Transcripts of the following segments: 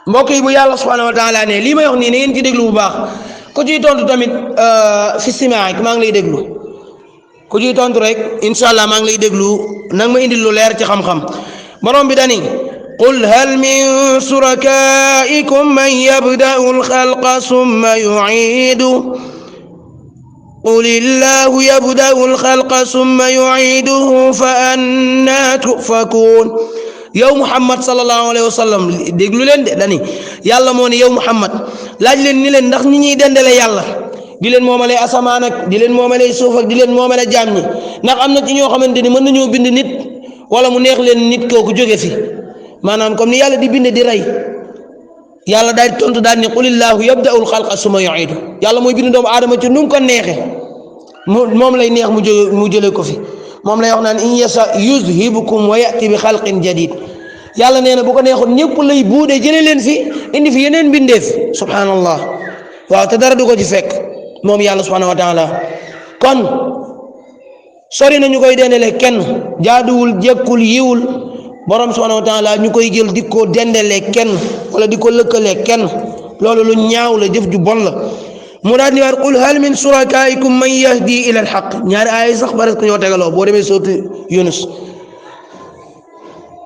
mbokk yi bu yàlla subhanahu wa taala ne lii may wax nii na ngeen ci déglu bu baax ku ciy tontu tamit fi simaak maa ngi lay déglu ku ciy tontu rek incha allah maa ngi lay déglu nag ma indil lu leer ci xam-xam borom bi dani qul hal min surakaikum man yabda'u alxalqa summa yu'idu qul illahu yabda'u alxalqa summa yu'iduhu fa anna tufakun yow Muhammad sallallahu alayhi wa sallam déglu leen de dani yàlla moo ne yow Muhammad laaj leen ni leen ndax ñi ñuy dendale yàlla di leen moomalee asamaan ak di leen moomalee suuf ak di leen moomalee jaam ñi ndax am na ci ñoo xamante ni mën nañoo bind nit wala mu neex leen nit kooku jóge fi maanaam comme ni yàlla di binde di rey yàlla daal di tontu daal ni qulillahu yabda'ul xalqa summa yu'idu yàlla mooy bind doomu aadama ci nu mu ko neexee moom lay neex mu jëlee ko fi moom lay wax naan in yasha yuzhibukum wa ya'ti bi xalqin jadid yàlla nee na bu ko neexoon ñëpp lay buudee jëlee leen fi indi fi yeneen mbindeef subhanallah waaw te dara du ko ci fekk moom yàlla subhanahu wa taala kon sori na ñu koy dendale kenn jaaduwul jekkul yiwul borom subhanahu wa taala ñu koy jël di ko dendale kenn wala di ko lëkkale kenn loolu lu ñaaw la jëf ju bon la mu daal di wax qul hal min surakaikum man yahdi ila alxaq ñaari aaya sax parce que ñoo tegaloo boo demee sooti Yunus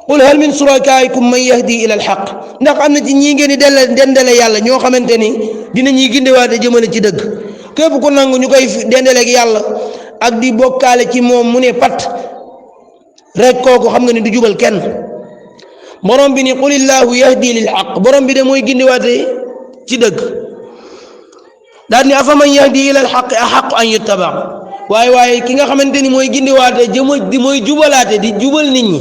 qul hal min surakaikum man yahdi ila alxaq ndax am na ci ñii ngeen di dendale yàlla ñoo xamante ni dina ñuy gindewaate jëmale ci dëgg képp ku nangu ñu koy dendaleeg yàlla ak di bokkaale ci moom mu ne pat rek kooku xam nga ni du jubal kenn borom bi ni qulillahu yahdi lil xaq borom bi de mooy gindewaate ci dëgg daal ni afaman yahdi ila alxaq axaqu an yuttaba waaye ki nga xamante ni mooy gindewaate di mooy jubalaate di jubal nit ñi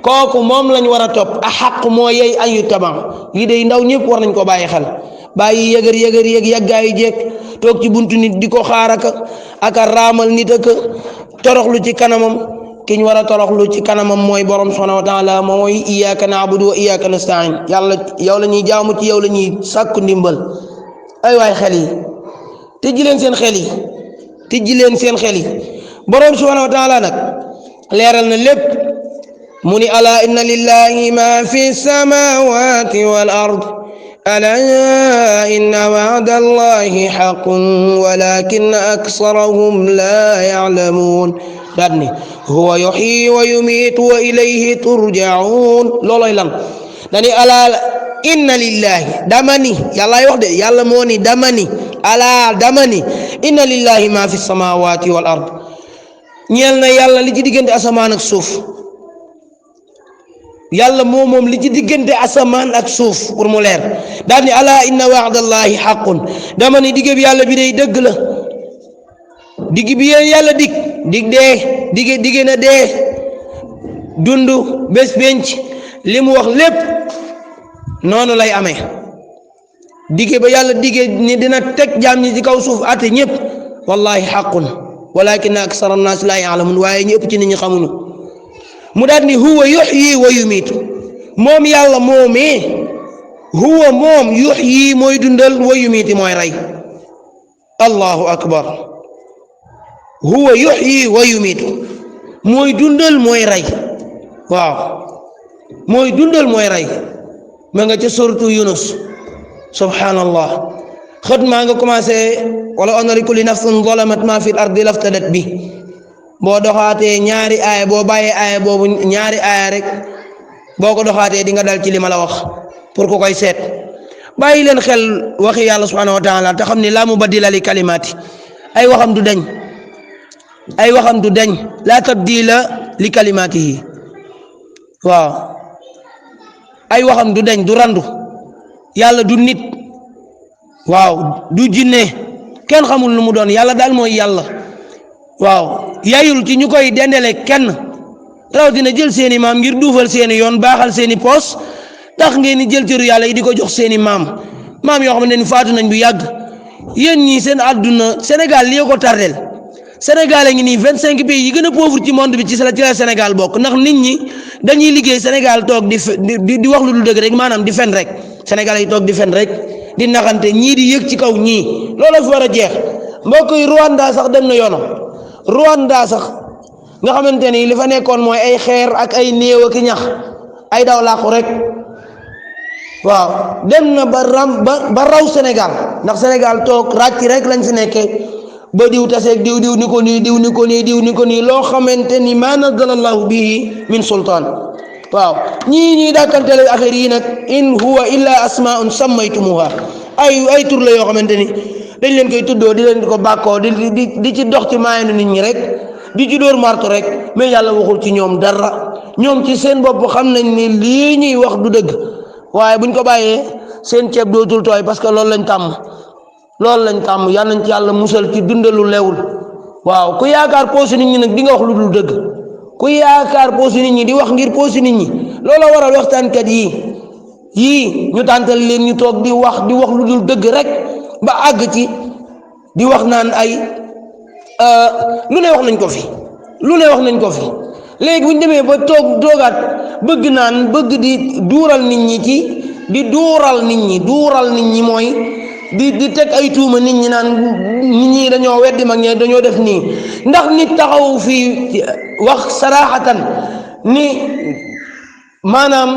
kooku moom lañ war a topp axaq moo yey an yuttaba lii de ndaw ñëpp war nañ ko bàyyi xel bàyyi yëgër yëg yàggaayu jeeg toog ci buntu nit di ko xaar ak a raamal nit ak toroxlu ci kanamam ki ñu war a toroxlu ci kanamam mooy borom subhanahu wa taala mooy iyyaka na'budu wa iyyaka nasta'in yàlla yow la ñuy jaamu ci yow la ñuy sàkku ndimbal ay waay xel yi tijji leen seen xel yi borom subhanahu wa taala nag leeral na lépp mu ni ala inna lillahi ma fi samawati wal ard ala inna wa'da allahi haqqun walakinna aktharahum la ya'lamun daat ni huwa yuhyi wa yumiitu wa ilayhi turja'un looloy lan dani ala inna lillahi dama ni yàllaay wax de yàlla moo ni dama ni ala dama ni inna lillahi ma fi samawati wal ard ñeel na yàlla li ci diggante asamaan ak suuf yàlla moom li ci diggante asamaan ak suuf pour mu leer daal ni ala inna wa'dallahi haqqun dama ni digg bi yàlla bi day dëgg la digg bi yàlla digg na dee dund bés benc li mu wax lépp noonu lay amee digge ba yàlla digge ni dina teg jaam ñi ci kaw suuf ate ñëpp wallahi haqqun walakin aksara annaas la ya'lamun waaye ñu ëpp ci nit ñi xamuñu mu daal ni huwa yuhyi wa yumiitu moom yàlla moomee huwa moom yuhyi mooy dundal wa yumiitu mooy rey allahu akbar huwa yuhyi wa yumiitu mooy dundal mooy rey waaw mooy dundal mooy rey ma nga ca suratu Yunus subhanallah xët maa nga commencé wala anna li kulli nafsin zalamat ma fi l ardi laftadat bi boo doxaatee ñaari aaya boo bàyyee aaya boobu ñaari aaya rek boo ko doxaatee di nga dal ci li ma la wax pour ku koy seet bàyyi leen xel waxi yàlla subhanahu wa taala te xam ni laa mubaddila li kalimaati ay waxam du dañ laa tabdila li kalimaatihi waaw ay waxam du dañ du randu yàlla du nit waaw du jinne kenn xamul lu mu doon yàlla daal mooy yàlla waaw yayul ci ñu koy dendale kenn rawatina jël seeni maam ngir duufal seeni yoon baaxal seeni poos tax ngeen ni jël cëru yàlla yi di ko jox seeni maam yoo xam ne faatu nañ bu yàgg yéen ñii seen àdduna Sénégal li ko tardel Sénégal a ngi nii 25 pays yi gën a pauvre ci monde bi ci la Sénégal bokk ndax nit ñi dañuy liggéey Sénégal toog di wax lu dul dëgg rek maanaam di fen rek Sénégal yi toog di fen rek di naxante ñii di yëg ci kaw ñii loolu fi war a jeex mbokk yi Rwanda sax dem na yoonam Rwanda sax nga xamante ni li fa nekkoon mooy ay xeer ak ay néew ak ñax ay daw làqu rek waaw dem na ba raw Sénégal ndax Sénégal toog ràcc rek lañ fi nekkee ba diw taseeg diw ni ko nii diw ni ko nii diw ni ko nii loo xamante ni ma nazzalallahu bihi min sultaan waaw ñii dàkkantele affaire yi nag in huwa illa asmaun sammaytumuha ay tur la yoo xamante ni dañ leen koy tuddoo di leen ko bàkkoo di ci dox ci maayanu nit ñi rek di ci dóor martu rek mais yàlla waxul ci ñoom dara ñoom ci seen bopp xam nañ ni lii ñuy wax du dëgg waaye buñ ko bàyyee seen ceeb dootul tooy parce que loolu lañ tàmm yal nañ ci yàlla musal ci dundalu lewul waaw ku yaakaar poosu nit ñi nag di nga wax lu dul dëgg ku yaakaar poosu nit ñi di wax ngir poosu nit ñi loola waral waxtaankat yii ñu tàntal leen ñu toog di wax lu dul dëgg rek ba àgg ci di wax naan ay lu ne wax nañ ko fi léegi bu ñu demee ba toogaat bëgg di duural nit ñi duural nit ñi mooy di teg ay tuuma nit ñi naan nit ñi dañoo weddi mag ñe dañoo def nii ndax nit taxaw fii wax saraxatan ni maanaam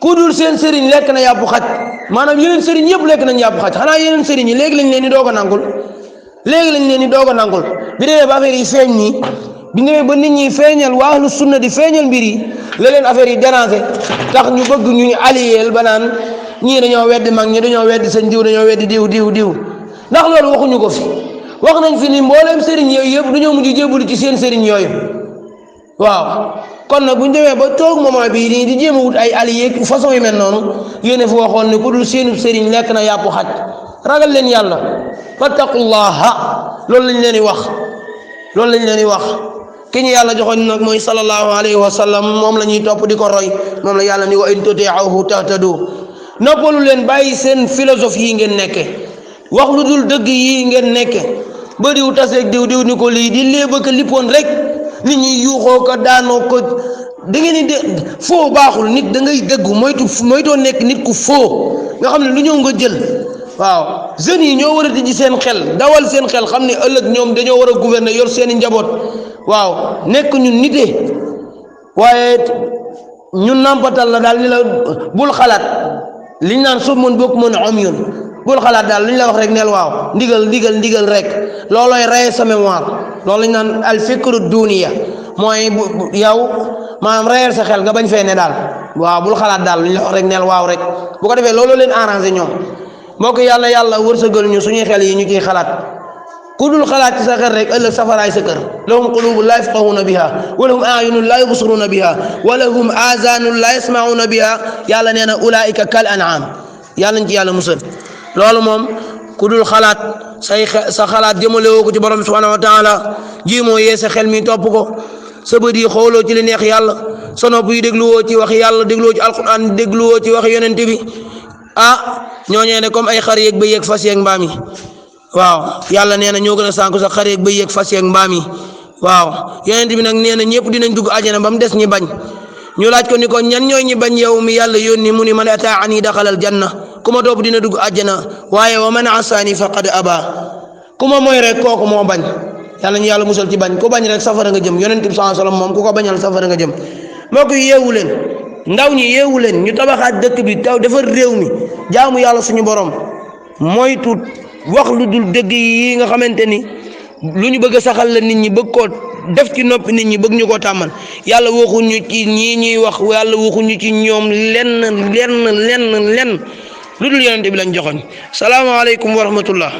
ku dul seen sëriñ lekk na yàpp xaj maanaam yeneen sëriñ yëpp lekk nañ yàpp xaj xanaa yeneen sëriñ yi léegi lañ leen di doog a nangul bi demee ba affaire yi feeñ nii bi demee ba nit ñi feeñal waa ahlu sunna di feeñal mbir yi la leen affaire yi déranger tax ñu bëgg ñu aliyeel ba naan ñii dañoo weddi mag ñi dañoo weddi sëñ diw dañoo weddi diw ndax loolu waxuñu ko fi wax nañ fi ni mbooleem sëriñ yooyu yëpp dañoo mujj jébbalu ci seen sëriñ yooyu waaw kon nag bu ñu demee ba toog moment bii nii di jéem a wut ay alliés façon yu mel noonu yéen a fi waxoon ne ku dul seenub sëriñ lekk na yàpp xaj ragal leen yàlla fattaqullaha loolu lañ leen di wax ki ñu yàlla joxoon nag mooy sallallahu alayhi wa sallam moom la ñuy topp di ko roy moom la yàlla ni wa in tuti'uhu tahtadu noppalu leen bàyyi seen philosophie yi ngeen nekke wax lu dul dëgg yi ngeen nekke ba diw taseeg diw ni ko lii di léeba ko lippoon rek nit ñi yuuxoo ko daanoo ko da ngeen di foo baaxul nit da ngay dëggu moytoo nekk nit ku foo nga xam ne lu ñëw nga jël waaw jeunes yi ñoo war a tijji seen xel dawal seen xel xam ne ëllëg ñoom dañoo war a gouverner yor seeni njaboot waaw nekk ñu nite waaye ñu nampatal la daal ni la bul xalaat liñ naan suuf mën bokk mën am yoon bul xalaat daal liñ la wax rek neel waaw ndigal rek loolooy rey sa mémoire loolu lañ naan al fikru duniya mooy yow maanaam reyal sa xel nga bañ fee ne daal waaw bul xalaat daal liñ la wax rek neel waaw rek bu ko defee loolu leen arrangé ñoom moo ko yàlla wërsëgal ñu suñuy xel yi ñu ciy xalaat ku dul xalaat ci sa xel rek ëllëg safaraay sa kër lahum qulubun la yafqahuna biha wa lahum a'yunun la yubsiruna biha wa lahum azanun la yasma'una biha yàlla nee na ulaika kal an'am yàlla nañ ci yàlla musal loolu moom ku dul xalaat sa xalaat jëmale woo ko ci borom subhanahu wa taala ji moo yee sa xel mi topp ko sa bët yi xooloo ci li neex yàlla sa nopp yi dégluwoo ci wax yàlla dégluwoo ci alquran dégluwoo ci wax yonent bi ñooñee ne comme ay xar yeeg bëy yeeg fas yeeg mbaam yi waaw yàlla nee na ñoo gën a sànku sax xar yeeg bëy yeeg fas yeeg mbaam yi waaw yonent bi nag nee na ñëpp dinañ dugg àjjana ba mu des ñi bañ ñu laaj ko ni ko ñan ñooy ñi bañ yow mi yàlla yónni mu ni man ataani daxalal janna ku ma topp dina dugg àjjana waaye wa man asaani faqad aba ku ma mooy rek kooku moo bañ yàlla ñu yàlla musal ci bañ ku bañ rek safara nga jëm yonent bi sallallahu alayhi wasallam moom ku ko bañal safara nga jëm moo ko yeewu leen ndaw ñi yeewu leen ñu tabaxaat dëkk bi taw defar réew mi jaamu yàlla suñu borom moytu wax lu dul dëgg yi nga xamante ni lu ñu bëgg a saxal la nit ñi bëgg koo def ci noppi nit ñi bëgg ñu koo tàmmal yàlla waxuñu ci ñii ñuy wax yàlla waxuñu ci ñoom lenn lu dul yonent bi lañ joxoñ salaamaaleykum wa rahmatullah